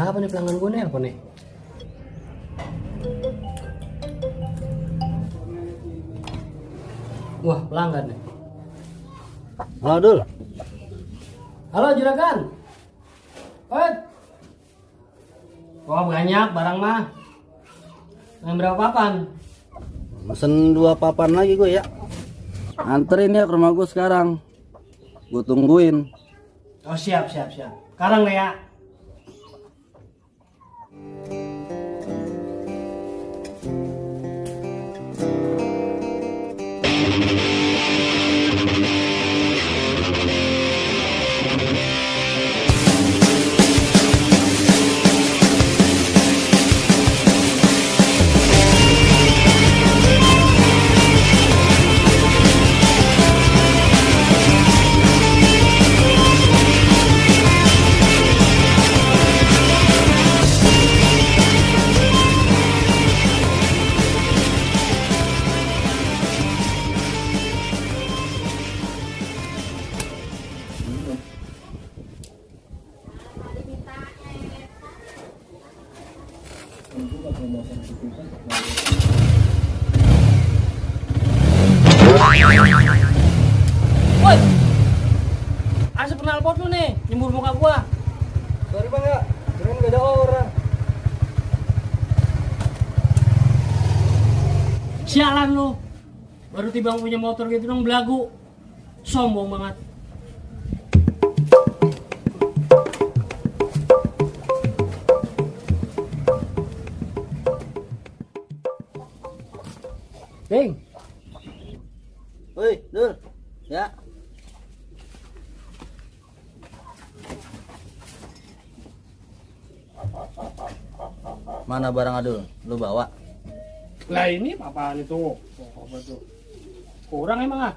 Siapa nih pelanggan gue nih? Apa nih? Wah, pelanggan nih. Halo Dul. Halo juragan. Wah banyak barang mah. Yang berapa papan? Mesen 2 papan lagi gue ya. Anterin ya ke rumah gue sekarang. Gue tungguin. Oh siap. Sekarang nih ya. Woi, asap knalpot lu nih, nyembur muka gua. Sorry bang ya, keren gak ada orang. Sialan lu, baru tiba punya motor gitu dong belagu, sombong banget. Bing, Woi Dul, ya. Mana barang Adul? Lu bawa? lah ini apaan itu? Apa tuh? Kurang emang ah?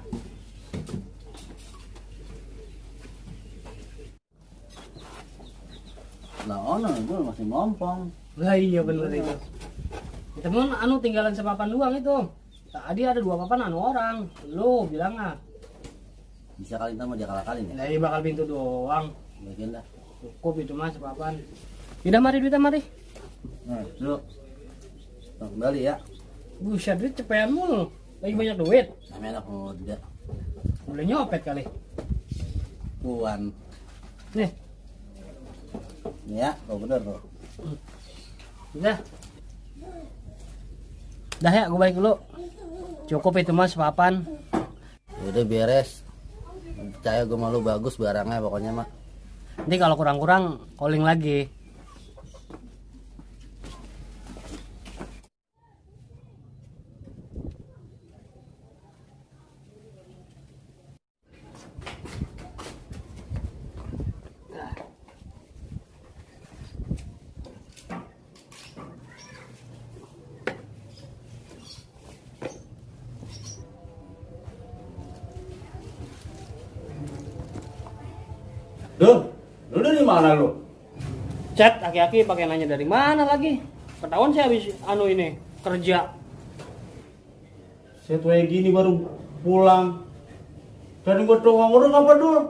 Lah ono Dul masih ngompong. Lah iya bener itu. Temen anu tinggalan sepapan doang itu. Tadi ada 2 papan anu orang. Lu bilang ah. Bisa kali ntar mau dia kalin ya? Lah iya bakal pintu doang. Bagian dah. Cukup itu mas sepapan. Udah mari duitnya mari. Nah, dulu. Kembali ya. Buset duit cepetan mulu. Lagi banyak duit. Namanya anak muda. Udah nyopet kali. Puan. Nih, Ya, oh bener tuh. udah. Dah ya, gue balik dulu. Cukup itu mas sepapan. Udah beres. Percaya gue malu bagus barangnya pokoknya mah. Nanti kalau kurang-kurang calling lagi. Duh, lu dari mana lu? Chat aki-aki pakai nanya dari mana lagi? Ketahuan saya habis anu ini kerja. Saya tuh kayak gini baru pulang. Dan gua doang orang apa dulu?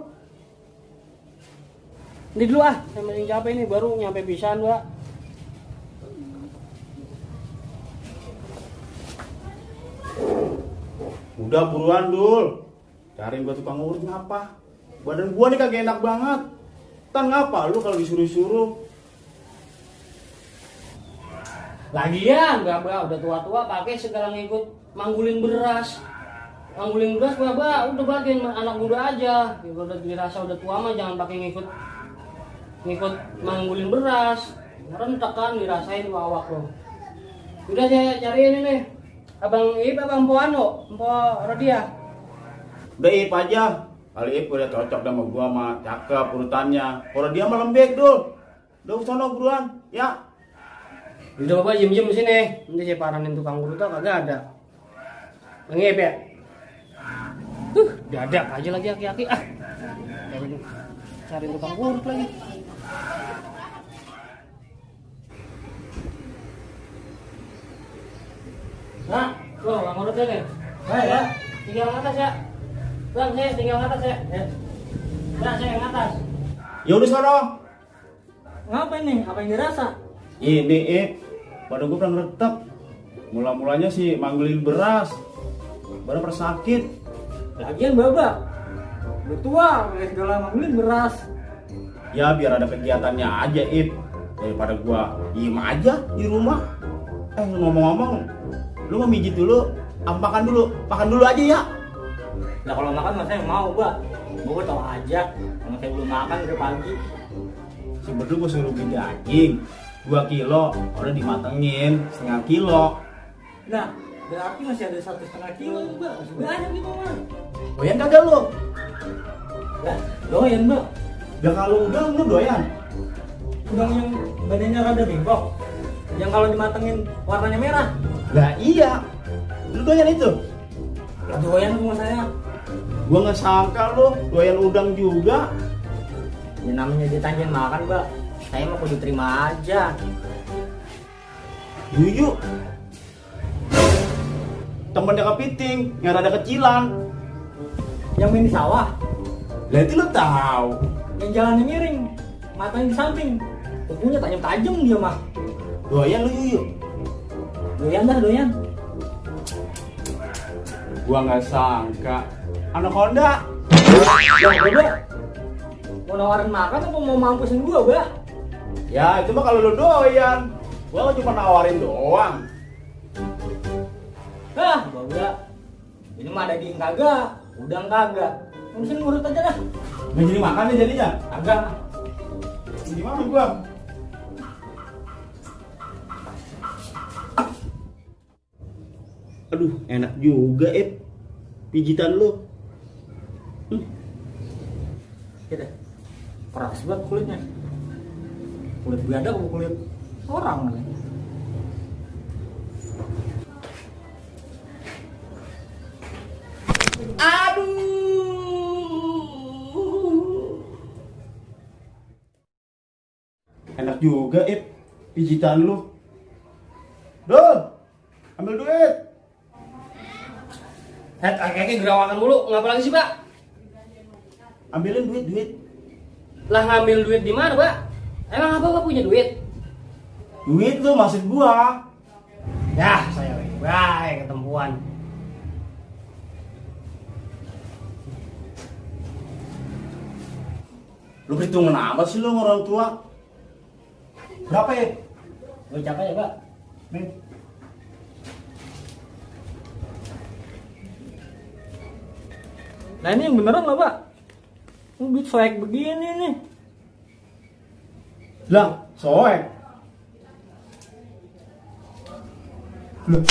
Ini dulu ah, saya masih capek ini baru nyampe pisan gua. Udah buruan dul. Cariin gua tukang urut ngapa? Badan gua nih kagak enak banget. Tan ngapa lu kalau disuruh-suruh? Lagian Mbak udah tua-tua pakai segala ngikut manggulin beras. Manggulin beras Mbak udah bagian anak muda aja. Ya, udah dirasa udah tua mah jangan pakai ngikut manggulin beras. Rentek kan dirasain awak lo. Udah saya cariin ini. Abang Ip, Abang Poano, Empo Rodia. Udah Ip aja. Kali Ip udah cocok sama gua mah cakep urutannya. Kalau dia mah lembek dul. Udah sono buruan, ya. Udah Bapak jem-jem di sini. Nanti saya paranin tukang urut kagak ada. Bang Ip ya. Dadak aja lagi aki-aki ah. Cari tukang urut lagi. Nah, loh, bang urutnya nih. Baik ya, tinggal yang atas ya. Bang, saya tinggal yang atas ya. Nah, saya yang atas. Ya udah sono. ngapain nih? Apa yang dirasa? Ini pada gue pernah ngeretep. Mula-mulanya sih manggulin beras. Baru persakit. Lagian babak. Udah tua, kayak segala manggulin beras. Ya biar ada kegiatannya aja daripada gua diem aja di rumah. Ngomong-ngomong, lu mau mijit dulu, apa makan dulu? Makan dulu aja ya. Lah kalau makan mas saya mau, Mbak. Gue tau aja, karena saya belum makan dari pagi. Si berdua gua suruh beli daging 2 kilo, udah dimatengin setengah kilo. Nah, berarti masih ada 1,5 kilo, Mbak. Masih banyak gitu, Mas. Doyan kagak lu? Lah, doyan, Mbak. Ya kalau udah lu doyan. Udang yang badannya rada bengkok. Yang kalau dimatengin warnanya merah. Lah iya, lu doyan itu? Lah doyan sama saya. Gua nggak sangka lu doyan udang juga. Ya namanya ditanyain makan, Mbak. Saya mau kudu terima aja. Yuyu. Temennya kepiting, yang rada kecilan. Yang main di sawah, Lah itu lu tahu. yang jalannya miring, matanya di samping. Kukunya tajam-tajam dia mah. Doyan lu Yuyu. Doyan dah, doyan. Gua nggak sangka. Anaconda. Ya, Mbak. Mau nawarin makan apa mau mampusin gua, Mbak? Ya itu mah kalau lu doyan. Gua cuma nawarin doang. Hah, Mbak. Ini mah ada daging kagak, udang kagak. Mungkin ngurut aja dah. Nggak jadi makan nih jadinya. Kagak. Gimana gua? Aduh, enak juga, pijitan lu. Kita keras banget kulitnya. Kulit biadab apa kulit orang nih. Enak juga, pijitan lu. Dul, ambil duit. Kakek gerawakan mulu, ngapa lagi sih, Pak? Ambilin duit. Lah ngambil duit di mana, Pak? Emang apa Pak punya duit? Duit lu maksud gua. Ya, saya baik ketempuan. Lu perhitungan apa sih lu sama orang tua? Berapa ya? Gue capek ya, Pak. Nih. Nah ini yang beneran lah, Pak. Duit soek begini nih. Lah, soek. Loh,